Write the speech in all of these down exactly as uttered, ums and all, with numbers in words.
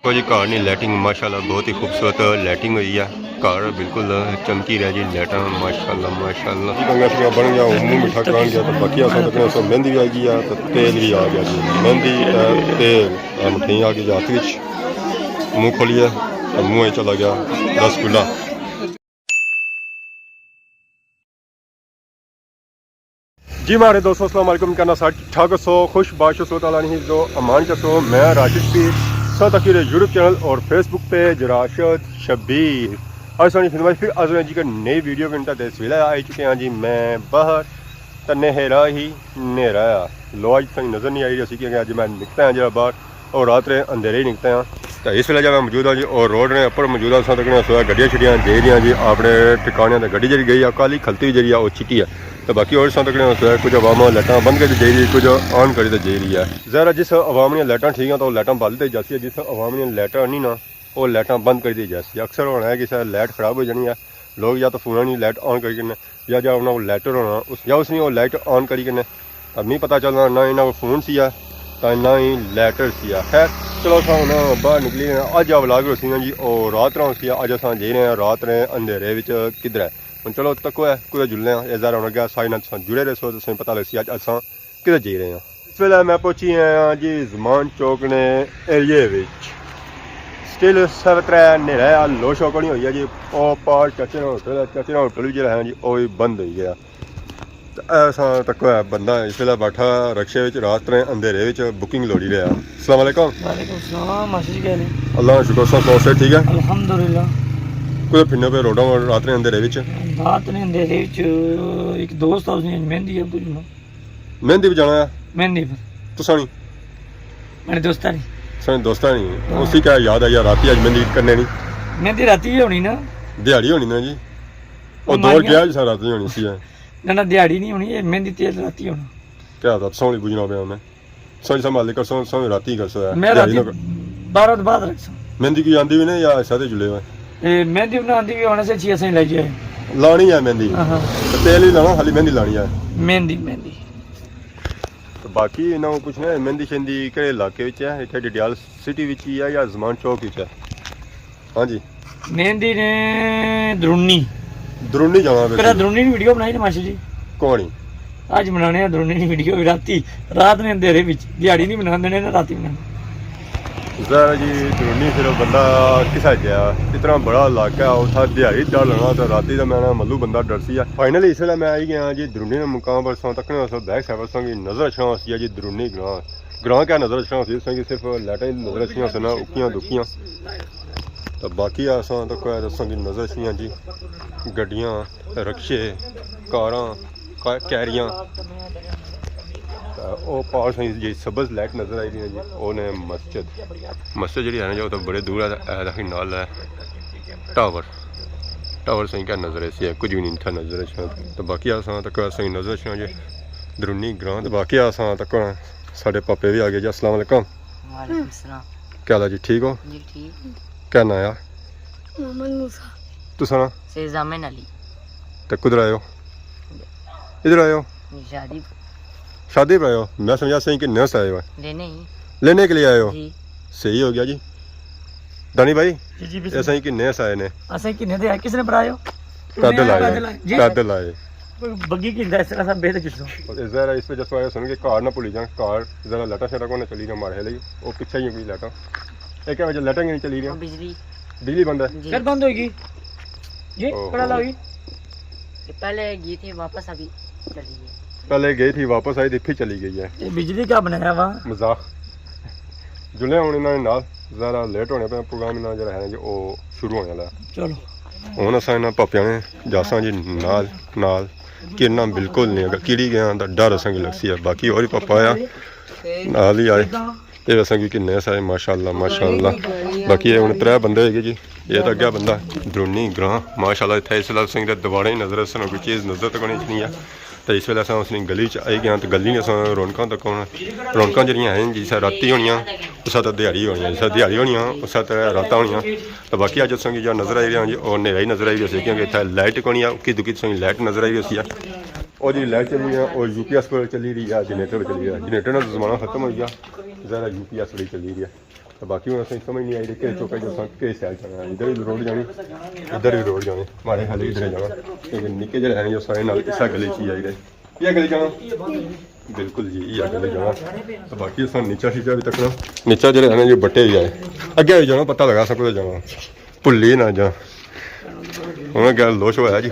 دیکھو جی، گھر نی لائٹنگ ماشاءاللہ بہت ہی خوبصورت لائٹنگ ہوئی ہے۔ گھر بالکل چمکی رہیا جی، لائٹاں ماشاءاللہ، ماشاءاللہ۔ جی، بنگا شنگا بن گیا، منہ میٹھا کران گیا، تو باقی اساں تکنے اساں مہندی بھی آ گئی ہے، تو تیل بھی آ گیا جی۔ مہندی تے تیل، اے مٹھائی آ گئی جی ہاتھ وچ، منہ کھولیے، تو منہ وچ چلا گیا رسگلا۔ جی ماڑے دوستو، السلام علیکم، کہنا سا ٹھاک سو، خوش باش سو، تعالیٰ نے حفظ و امان چ سو۔ میں راشد پیر، سو تک یوٹیوب چینل اور فیس بک پیج راشد شبیر۔ اج سانی خدمت پھر حاضر ہیں جی کہ نئی ویڈیو کے اندر۔ اس ویلے آئی چکے ہیں جی میں باہر، تے نیہرا ہی نیہرا آ۔ لو اج سانی نظر نہیں آئی رہی سی، کیونکہ اج میں نکلتا ہاں جڑا باہر، اور رات رے اندھیرے ہی نکلتے ہیں۔ تو اس ویلے جا میں موجود ہاں جی، اور روڈ نے اپر موجود ہاں، سو تکنے سو گڈیاں شڈیاں جائی رہیاں جی اپنے ٹھکانے تے۔ گڈی جڑی گئی ہے کالی، کھلتی جڑی ہے وہ چٹی ہے۔ تو باقی اور سو تکنے سو کچھ عوام لائٹاں بند کری تے جائی رہی، کچھ آن کری تے جائی رہی ہے۔ ظاہر ہے جس عوام نے لائٹاں ٹھیک ہیں تو لائٹاں بل تے جاسی ہے، جس عوام نے لائٹاں نہیں نا، وہ لائٹاں بند کری تے جاسی۔ اکثر ہونا ہے کہ سر لائٹ خراب ہو جانی ہے، لوگ یا تو فون نہیں لائٹ آن کری کنے یا جا انہاں کول لائٹر ہونا، اس یا اس نے او لائٹ آن کری کنے، تاں می پتہ چلنا نہ انہاں کول فون سی آ، تاں نہ ہی لائٹر سی آ۔ خیر، چلو اساں ہن باہر نکلی رہے ہیں۔ اج آ ولاگ ہوسی نا جی، او رات نا ہوسی آ۔ اج اساں جائی رہے ہیں رات نے اندھیرے وچ کدھر ہے۔ ہن چلو تکو ہے، کدھر جلنے ہیں۔ اے ذرا ہن اگے ساڑے نال تساں جڑے رہسو، تساں پتہ لگسی اج اساں کدھر جائی رہے ہیں۔ اس ویلے میں پہنچی آیا ہاں جی زمان چوک نے ایریے وچ۔ سٹل سوے ترے نیرا ہے، لو شو کونی ہوئی ہے جی۔ او پار چچے ہوٹل ہے، چچے ہوٹل وی جیڑا ہے جی، او وی بند ہوئی گیا۔ تے ایسا تک ہے بندہ اس ویلے بیٹھا رکشے وچ، رات نے اندھیرے وچ بکنگ لوڑی رہیا۔ السلام علیکم۔ وعلیکم السلام، ماشاء جی، کیا حال ہے؟ اللہ کا شکر، سب سب صحت ٹھیک ہے؟ الحمدللہ۔ کوئی پھرنے پہ روڈاں رات نے اندھیرے وچ؟ رات نے اندھیرے وچ ایک دوست ہے، اس نے مہندی ہے، کچھ مہندی پہ جانا ہے؟ مہندی پر۔ تساں نہیں؟ میرے دوستاں نہیں۔ تساں دوستاں نہیں؟ ہاں۔ اسی کیا یاد آئی رات ہی اج مہندی کرنے نہیں؟ مہندی رات ہی ہونی نا۔ دیہاڑی ہونی نا جی۔ او او دور ماریاں۔ گیا جی سارا رات ہی ہونی سی ہے۔ نہ، نہ، دیہاڑی نہیں ہونی، یہ مہندی تیل رات ہی ہونا۔ کیا تھا، تساں نہیں بجھنا پیا میں۔ سوئی سنبھال کر سو، سو رات ہی کر سو ہے۔ میں رات دیہاڑی نہ کر۔ بارہ تو بعد رکھ سو۔ مہندی کی آندی بھی نہیں یا سادے جلے ہوئے؟ اے، مہندی انہاں آندی بھی ہونا سے چھ اساں لے جائے۔ لانی ہے مہندی۔ ہاں، ہاں۔ تو تیل ہی لانا، خالی مہندی لانی ہے۔ مہندی، مہندی۔ تو باقی انہاں کو پوچھنا ہے، مہندی شہندی کہڑے علاقے وچ ہے؟ اتھے ڈڈیال سٹی وچ ہی ہے یا زمان چوک وچ ہے؟ ہاں جی۔ مہندی نے درونی۔ درونی جانا پہ کرا سی۔ درونی نی ویڈیو بنائی نا ماشاء جی۔ کون ہی؟ اج بنانے آ درونی نی ویڈیو، راتی، رات نے اندھیرے وچ، دیہاڑی نہیں بنان دینے نا، راتی بنانے۔ ظاہر ہے جی، درونی پھر بندہ کسا جایا، اتنا بڑا علاقہ ہے، اتھا دیہاڑی چڑھ لینا تے راتی دا میں نا ملو بندہ ڈرسی ہے۔ فائنلی اس ویلے میں آئی گیا جی درونی نے مقام پر، سو تکنے سو بیک سائیڈ پر سو کی نظر اچھنا ہوسی جی درونی گراں۔ گراں کیا نظر اچھنا ہوسی، سو کی صرف لائٹاں ہی نظر اچھنا ہوسن، اکیاں دکیاں۔ تو باقی اساں تکو ہے، اساں کی نظر اچھنیاں جی گڈیاں، رکشے، کاراں، کا-، کیریاں۔ تے او پار سائیں جی سبز لائٹ نظر آئی رہی ہے جی، او نے مسجد۔ مسجد جڑی ہے نا جی، او تو بڑے دور ہے، اے دیکھیں نال ہے ٹاور۔ ٹاور سائیں کیا نظر ہے سی، کچھ بھی نہیں تھا نظر اچھنا۔ تو باقی اساں تکو سائیں نظر اچھنا جی درونی گراں۔ تو باقی اساں تکو ساڈے پاپے بھی آ گئے جی۔ السلام علیکم۔ وعلیکم السلام۔ کیا حال ہے جی، ٹھیک ہو؟ جی ٹھیک۔ کیا ناں ہے؟ محمد موسیٰ۔ تساں نا؟ سید زامن علی۔ تے کدھر آئے ہو؟ ادھر آئے ہو؟ شادی۔ شادی پر آئے ہو؟ میں سمجھا سائیں کنے سے آئے ہو؟ لینے ہی۔ لینے کے لیے آئے ہو؟ جی۔ صحیح ہو گیا جی۔ دانی بھائی، جی، جی، بسم اللہ۔ سائیں کنے سے آئے نے؟ اساں کنے دے آئے، کس نے بھرا آئے ہو؟ پیدل آئے۔ پیدل آئے۔ جی۔ پیدل آئے۔ بگی کی اس طرح سا بہتر کس طرح؟ تے ذرا اس وجہ سے سن کے گھر نہ بھلی جان، گھر ذرا لٹا شٹا کو نہ چلی نہ مارے لئی، او پچھے ہی کوئی لٹا۔ اے کیا وجہ لٹا نہیں چلی رہی؟ بجلی۔ بجلی بند ہے؟ جی۔ پھر بند ہوئی گئی؟ جی، اوہو۔ کڑا لاوی؟ پہلے گئی تھی، واپس ابھی چلی گئی۔ پہلے گئی تھی، واپس آئی تھی، پھر چلی گئی ہے۔ یہ بجلی کیا بنایا وا؟ مذاق۔ جلے ہن انہاں نے نال ذرا لیٹ ہونے پہ پروگرام انہاں جڑا ہے جی، او شروع ہونے والا ہے۔ چلو۔ ہن اساں انہاں پاپیاں نے جاساں جی نال، نال کرنا بالکل نہیں، اگر کیڑی گیا تاں ڈر اساں کی لگسی ہے۔ باقی اور ہی پاپا آیا، نال ہی آئے۔ تے اساں کی کنے سارے ماشاءاللہ، ماشاءاللہ۔ باقی اے ہن ترے بندے ہوئی گئے جی۔ اے تاں اگے بندہ درونی گراں، ماشاءاللہ، اتھے اس ویلے اساں کی دیواراں ہی نظر اساں کوئی چیز نظر تک نہیں اچھنی ہے۔ تے اس ویلے اساں اس نی گلی چ آئی گئے آں، تے گلی نے اساں رونقاں تک ہن، رونقاں جڑیاں ہیں جس طرح راتی ہونیاں، اس طرح دیہاڑی ہونی ہے، جس طرح دیہاڑی ہونی ہے، اس طرح راتاں ہونیاں۔ تے باقی اج اساں کی جو نظر آئی رہی ہیں جی، او نیرا ہی نظر آئی رہی سی، کیونکہ اتھے لائٹ کونی ہے، اکی دکی تساں کی لائٹ نظر آئی رہی سی۔ او جی لائٹ چلی رہی ہے، او یو پی ایس پر چلی رہی ہے، جنریٹر پر چلی رہی ہے۔ جنریٹر نا زمانہ ختم ہوئی گیا، ذرا یو پی ایس پر چلی رہی ہے۔ تو باقی ہن اساں سمجھ نہیں آئی کہ چوکا جو اساں کس سائیڈ جانا ہے، ادھر بھی روڈ جانی، ادھر بھی روڈ جانی، ماڑے خیال ادھر جانا، کیونکہ نکے جڑے ہیں جو سارے نال اسا گلی چ ہی آئی رہے۔ یہ گلی جانا؟ بالکل جی، یہ گلی جانا۔ تو باقی اساں نیچا شیچا بھی تکنا، نیچا جڑے ہیں جو بٹے بھی آئے، اگے بھی جانا، پتہ لگا سب کچھ جانا، بھلی نہ جا۔ ہن گل دوش ہویا جی،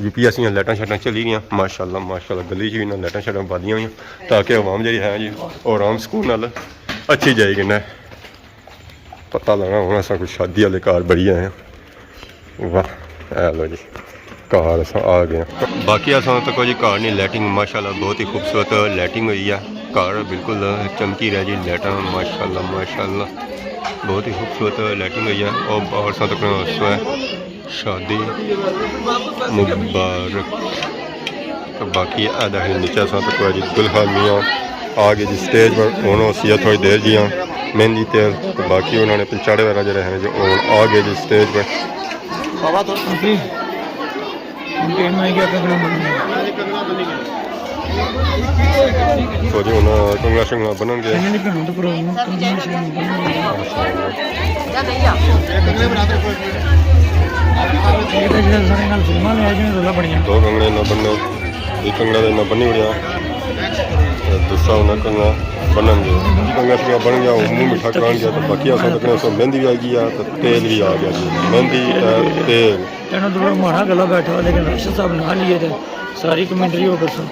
یو پی ایس دیاں لائٹاں شائٹاں چلی گیاں، ماشاءاللہ ماشاءاللہ، گلی چ بھی انہاں لائٹاں شائٹاں بالیاں ہوئیاں تاکہ عوام جڑی ہے جی، او آرام سکون نال اچھی جائی کنے۔ پتہ لگنا ہن اساں کوئی شادی والے گھر بڑی آئے ہیں۔ واہ، اے لو جی، گھر اساں آ گئے ہیں۔ باقی اساں تکو جی گھر نی لائٹنگ ماشاءاللہ بہت ہی خوبصورت لائٹنگ ہوئی ہے۔ گھر بالکل چمکی رہا جی، لائٹاں ماشاءاللہ ماشاءاللہ بہت ہی خوبصورت لائٹنگ ہوئی ہے۔ اور باہر اساں تکو سو ہے شادی مبارک۔ تو باقی ادا ہی نیچے اساں تکو جی دلہا میاں آ گئے جی سٹیج پر۔ ہن اسی تھوڑی دیر جیاں مہندی تیل، تو باقی انہاں نے پچھاڑے والا جڑا ہے جو ہن آ گئے جی سٹیج پر۔ بابا تو ٹائم آئی گیا، کنگنا بننے۔ تو جی ہن کنگنا شنگنا بنن گے۔ کنگنا نہیں بننا تو پرانا، کنگنا شنگنا بننا۔ یہ تو جڑا سارے نال فلماں نے آ جانے، رولا بڑیاں۔ دو کنگنے نہ بننے، ایک کنگنا تے نہ بنی اڑیا۔ تے دوسرا انہاں کنگنا بنن گے۔ کنگنا شنگنا بن گیا، منہ میٹھا کران گیا، تو باقی اساں تکنے اساں مہندی بھی آ گئی ہے، تو تیل بھی آ گیا جی۔ مہندی تے تیل۔ اینو تو ماڑا گلا بیٹھا، لیکن راشد صاحب نال ہی ہے تے ساری کمنٹری او کرسن۔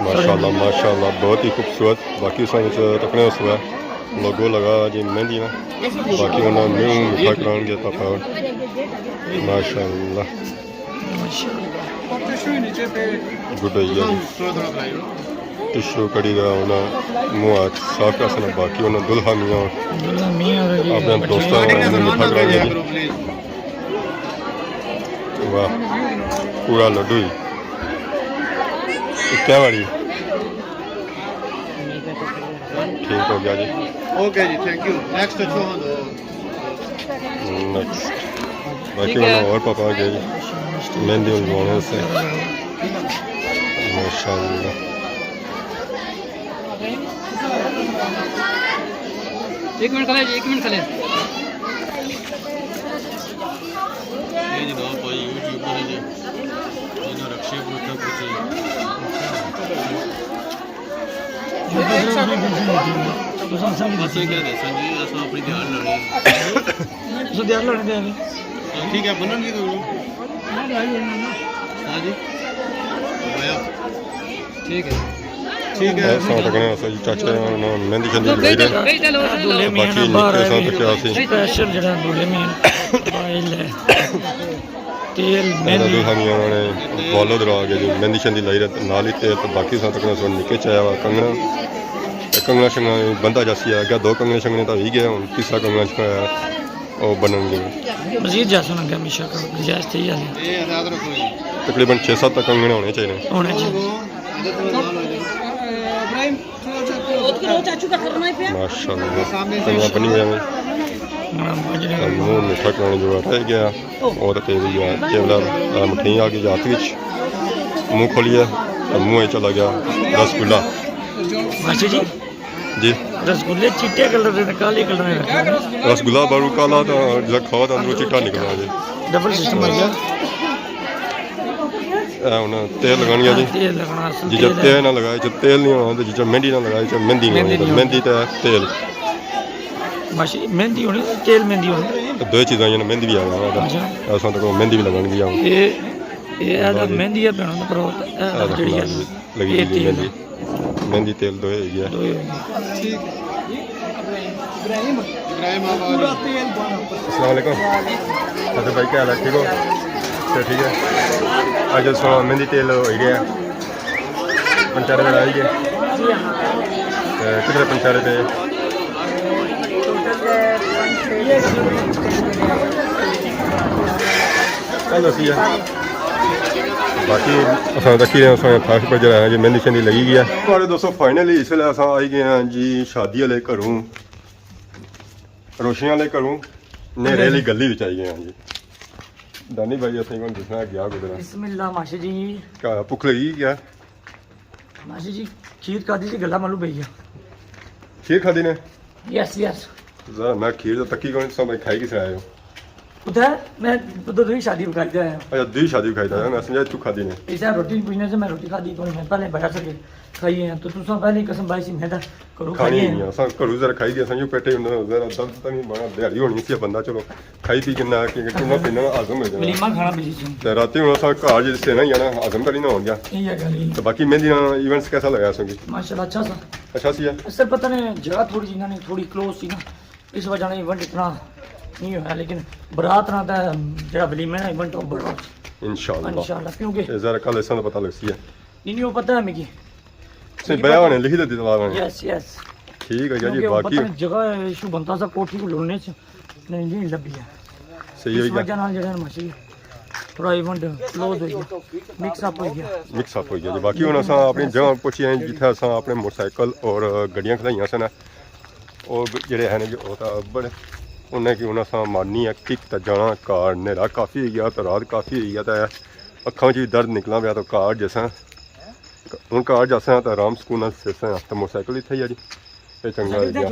ماشاءاللہ، ماشاءاللہ، بہت ہی خوبصورت۔ باقی اساں وچ تکنے اس وقت لوگو لگا جی مہندی نا۔ باقی انہاں منہ میٹھا کران گیا تاں پھر ماشاءاللہ۔ گڈ ہوئی گیا جی۔ ٹشو کڑی دا انہاں منہ ہاتھ صاف کرسن۔ باقی انہاں دلہا میاں دلہا میاں اور اپنے دوستاں نال منہ میٹھا کران گیا جی۔ واہ، پورا لڈو ہی۔ کیا والی؟ ٹھیک ہو گیا جی۔ اوکے جی، تھینک یو۔ نیکسٹ اچھو ہاں دو۔ نیکسٹ۔ باقی والا اور پاپا آ گیا جی۔ مہندی لگوانے سے۔ ماشاءاللہ۔ ایک منٹ کھلے جی، ایک منٹ کھلے۔ یہ جناب بھائی یوٹیوبر ہیں جی، انہاں رکشے کو اتنا کچھ اسے کہہ دے سن جی، اساں اپنی دیہاڑ لانی ہے۔ اساں دیہاڑ لانی دے آگے۔ ٹھیک ہے، بنن کی تو ہاں جی۔ ٹھیک ہے۔ ٹھیک ہے۔ اساں تکنے اساں جی چاچے انہاں مہندی شہندی لگائی دے۔ دولے میاں باقی نکے باہر آ ساں گئے۔ تکیا سی۔ اسپیشل جڑا دولے میاں آئل ہے۔ تیل، اے مہندی۔ دو سامیاں نے والد را آ گئے جی، مہندی شہندی لائی رہے، نال ہی تیل، تو باقی ساں تکنے سو نکے چایا ہوا کنگنا۔ تے کنگنا شنگنا بندہ جاسی ہے، اگے دو کنگنے شنگنے تو ہی گئے، ہن تیسرا کنگنا شنگنا ہے، او بنن گے۔ مزید جاسن اگے ہمیشہ کا گنجائش تھی ہے۔ تقریباً چھ ست کنگنے ہونے چاہیے۔ ہونے چاہیے۔ ماشاءاللہ، کنگنا بنی ہویا ہے۔ تے منہ میٹھا کرانے جو رہ گیا، اور تے بھی گیا کیولا، آ، مٹھائی آ گئی ہاتھ وچ، منہ کھولیا، تے منہ وچ چلا گیا رسگلا۔ ماشاء جی۔ جی۔ رسگلے چٹے کلر دے، کالے کلر دے رکھے ہوئے۔ رسگلا باہروں کالا تے جیڑھا کھاؤ تے اندروں چٹا نکلنا جی۔ ڈبل سسٹم ہو گیا۔ اے ہن تیل لگانا جی۔ تیل لگانا، اصل جی جے تیل ہے۔ تیل نہ لگائے، جے تیل نہیں ہونا، تے جے مہندی نہ لگائے، تے مہندی نہیں ہونی، مہندی نہیں ہونی۔ مہندی تے تیل۔ ماشی، مہندی ہونی، تیل مہندی ہونی۔ تے دو چیزاں، یعنی مہندی بھی آ گیا۔ اچھا۔ اساں تے مہندی بھی لگان گیا۔ اے، اے آ مہندی ہے بھینو، پر اے آ جڑی ہے، لگی اے جی تیل۔ مہندی۔ مہندی تیل دوئے ہوئی گیا۔ دوئے ہوئی گیا۔ ٹھیک ہے۔ ابراہیم، ابراہیم آباد۔ السلام علیکم۔ حیدر بھائی، کیا حال ہے؟ ٹھیک ہو؟ اچھا، ٹھیک ہے۔ اج اساں مہندی تیل ہوئی گیا۔ پنچارے تے آئی گئے۔ تے کتنے پنچارے پہ؟ کل اسی ہے۔ باقی اساں تکی رہے، اساں فرش پر جڑا ہے جی مہندی شہندی لگی گئی ہے۔ تھوڑے دوستو، فائنلی اس ویلے اساں آئی گئے ہیں جی شادی والے گھروں، روشنی والے گھروں، نیرے والی گلی وچ آئی گئے ہیں جی۔ دانی بھائی اساں کو دسنا گیا گزرا۔ بسم اللہ ماشی جی۔ کیا بھوک لگی کیا؟ ماشی جی، کھیر کھادی سی، گلا ملو پئی گیا۔ کھیر کھادی نے؟ یس، یس۔ ذرا میں کھیر تو تکی کون سا بھائی کھائی کس آئے ہو؟ ادھر میں ادھر دوئی شادی بکائی دے آیا۔ اچھا، دوئی شادی بکائی دے آیا، میں سمجھا تو کھادی نے۔ اس روٹی نہیں پوچھنے سے میں روٹی کھادی کوئی نہیں، پہلے بڑا سکے کھائی ہیں تو تساں پہلے قسم بائی سی میں تو کرو کھانی کھائی نہیں ہیں۔ اساں گھرو ذرا کھائی گیا، اساں یوں پیٹے ہوں ذرا درد تو نہیں بنا، دیہڑی ہونی سی بندہ، چلو کھائی پی کنا کہ کنا پینا ہضم ہو جانا۔ ولیمہ کھانا بجی سی۔ تے راتی ہوں اساں گھر جس سے نہیں جانا، ہضم کری نہ ہو گیا۔ یہ گل ہی۔ تو باقی مہندی نا ایونٹس کیسا لگا سنگی؟ ماشاءاللہ اچھا سا۔ اچھا سی ہے۔ اصل پتہ نے جگہ تھوڑی جی انہاں نے تھوڑی کلوز سی نا، اس وجہ نے ایونٹ اتنا نہیں ہویا، لیکن برات نا تے جڑا ولیمہ ہے نا ایونٹ وہ بڑا ہو۔ انشاءاللہ۔ انشاءاللہ، کیونکہ یہ ذرا کل اساں دا پتہ لگ سی ہے۔ نہیں نہیں، وہ پتہ ہے مکی۔ سے بیا ہونے لکھی دے دیتا ہونے۔ یس یس۔ ٹھیک ہے جی، کیونکہ وہ باقی پتہ نہیں جگہ ایشو بنتا سا کوٹھی کو لڑنے سے نہیں نہیں لبھی ہے۔ صحیح اس ہوئی گیا۔ وجہ نال جڑا ماشی تھوڑا ایونٹ کلوز ہوئی گیا، مکس اپ ہوئی گیا۔ مکس اپ ہوئی گیا جی۔ باقی ہن اساں اپنی جگہ پہنچی ہیں جتھے اساں اپنے موٹر سائیکل اور گڈیاں کھلائیاں سن۔ اور جڑے ہیں جی او تاں بڑے انہیں کہ ہن اساں مارنی ہے کک تے جانا گھر، نیرا کافی ہوئی گیا تے رات کافی ہوئی گیا تے اکھاں وچ وی درد نکلنا پیا تے گھر جیسا ہن گھر جاساں تے آرام سکون نال سیساں تے موٹر سائیکل اتھے ہی ہے جی۔ اے چنگا ہوئی گیا۔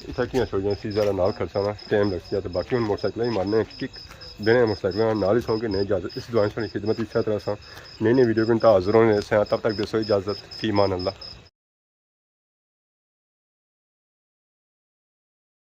اتھا کیاں چھوڑیاں سی ذرا نال کھڑساں نا، ٹائم لگسی تے باقی ہن موٹر سائیکلاں ہی مارنے ہیں کک، بہنے موٹر سائیکلاں نال ہی سو کہ نئے اجازت۔ اس دعائیں ساڑی خدمت اسے طرح ساں نئی نئی ویڈیو کن تاں حاضر ہونے سے، تب تک دیسو اجازت، فی امان اللہ۔